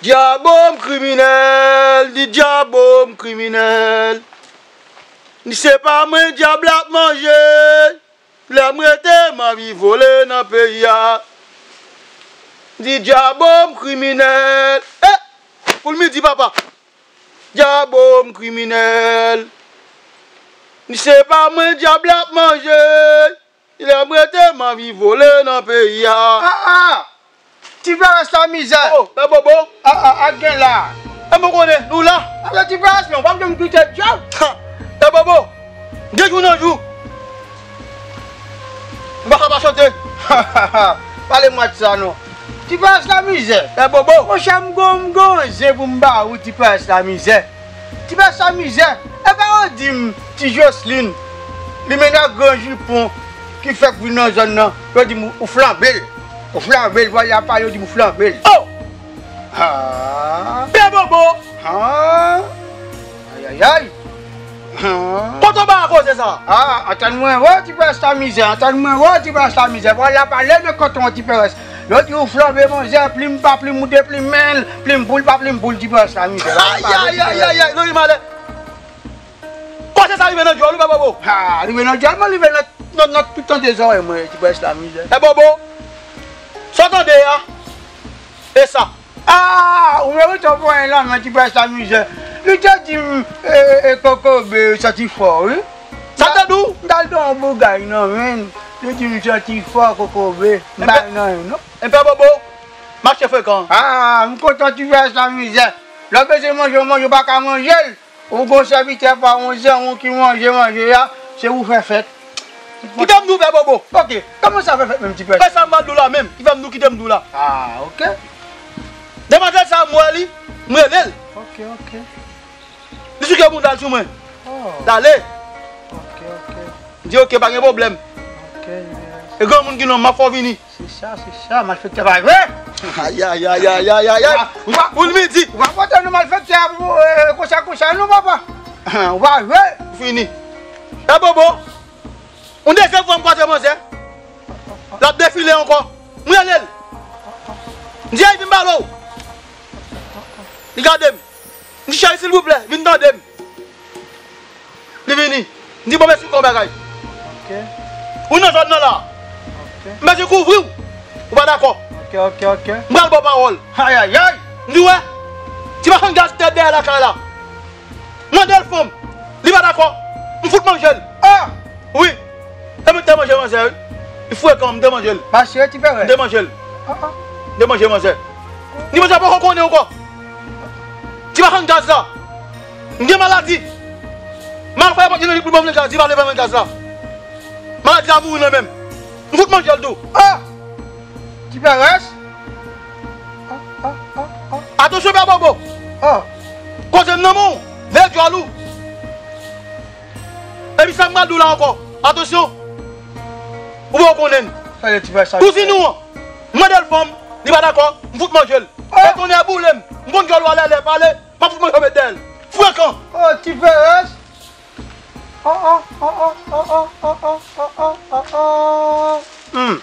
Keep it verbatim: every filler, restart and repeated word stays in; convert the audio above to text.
Dyabo m kriminèl, di dyabo m kriminèl. Di se pa mwen dyab la ap manje. Lè m rete m anvi vole nan peyi a. Di dyabo m kriminèl. Eh! Pou l midi papa. Dyabo m kriminèl. Di se pa mwen dyab la ap manje. Lè m rete m anvi vole nan peyi a. Ah, ah! Ti Pèrès la mizè. Oh, Pè Bobo. Ah, ah, ak gen la. E mwen konnen, nou la. Alò, Ti Pèrès, men w p ap janm kite dyab. Ha! Pè Bobo, de jou nan jou. M pa ka pa chante. Pale mwen de sa, non. Ti Pèrès la mizè. Pè Bobo. Monchè, m gon, m gon zen pou m ba ou, Ti Pèrès la mizè. Ti Pèrès la mizè. E pa yo di m, Ti Joslin, li mennen ak gran jipon ki fèk vin nan zòn nan. Yo di m, ou flanbe l. Ou flanbe l, vwala pa yo di m ou flanbe l. Oh! Ah! Pè Bobo! Ah! Ayayay! Ah! Kote w ba koze sa? Ah, antann mwen, wo, Ti Pèrès la mizè, antann mwen, wo, Ti Pèrès la mizè. Vwala pale de koton, Ti Pèrès. Yo di ou flanbe manzè, plim pa plim, ou deplimen l, plim poul pa plim poul, Ti Pèrès la mizè. Ayayayayay, non, li malè. Koze sa rive nan dyòl ou, Pè Bobo? Ha, rive nan dyòl mwen, rive nan, nan, nan tout tande zòrèy mwen, Ti Pèrès la mizè. Pè Bobo, sa w tande a? E sa? Ah, ou merite yon ponyè nan men, Ti Pèrès la mizè. Li te di m, e, e, e, kokobe santi fò, wi. Sa te di w? M t al pran yon bougay nan men l. Li di m santi fò, kokobe. M pa nan, non. E Pè Bobo, mache frekan. Ah, m kontan, Ti Pèrès la mizè. Lè w bezwen manje, w manje, w pa ka manje l. Ou gon sèvitè pa w, yon zanmi w ki manje, manje a, se ou fè fèt. Kite m di w, Pè Bobo. Ok, kòman sa fè fèt menm, Ti Pèrès? Fè sa m pral di w la menm, ki fè m di w kite m di w la. Ah, ok. Demwazèl sa, m wè li, m rele l. Ok, ok. Li souke bounda l sou mwen. Oh. L ale. Ok, ok. M di, ok, pa gen pwoblèm. Ok, yes. E granmoun ki non m, m ap fè w vini. Se sa, se sa, malfektè pa jwe. Ayayayayayay. Ou pa, ou pa, ou pa, ou pa pote nou malfektè a pou, e, konsa, konsa, non, papa. Ou pa jwe. Fini. E Bobo, yon dezyèm fwa m kwaze manzè. L ap defile ankò. M rele l. M di, ey, vin m pale w. Li gade m. M di, cheri, silvouplè, vin tande m. Li vini. M di, bon, mèsi pou yon bagay. Ok. Ou nan zòn nan la. Ok. M bezwen kouvri w. Ou pa dakò. Ok, ok, ok. M pral ba w pawòl. Ayayay. M di, wè. Ti machann gaz ki te dèyè lakay la. Mande l fanm. Li pa dakò. M fout manje l. Ah! Wi. E mwen te manje manzè, wi. Li frekan, m te manje l. Mache, Ti Pèrès. M te manje l. Ah, ah. M te manje manzè. Ni manzè poko konnen ankò. Ti machann gaz la. M gen maladi. M al fè yon pòt li pou l ban mwen gaz, li pa vle ban mwen gaz la. Maladi a mouri nan men m. M fout manje l tou. Ah! Ti Pèrès. Ah, ah, ah, ah. Atansyon, Pè Bobo. Ah. Koze m nan men w, veye dyòl ou. Epi sa m pral di w la ankò. Atansyon. Ou poko konnen l. Sa ye, Ti Pèrès, sa. Kouzin ou an. Mande l fanm, li pa dakò, m fout manje l. Ah. E tonnè boule m. M konn dyòl ou alèlè pale, m ap fout manje w met dèyè l. Frekan. Oh, Ti Pèrès. Oh, oh, oh, oh. Hmm.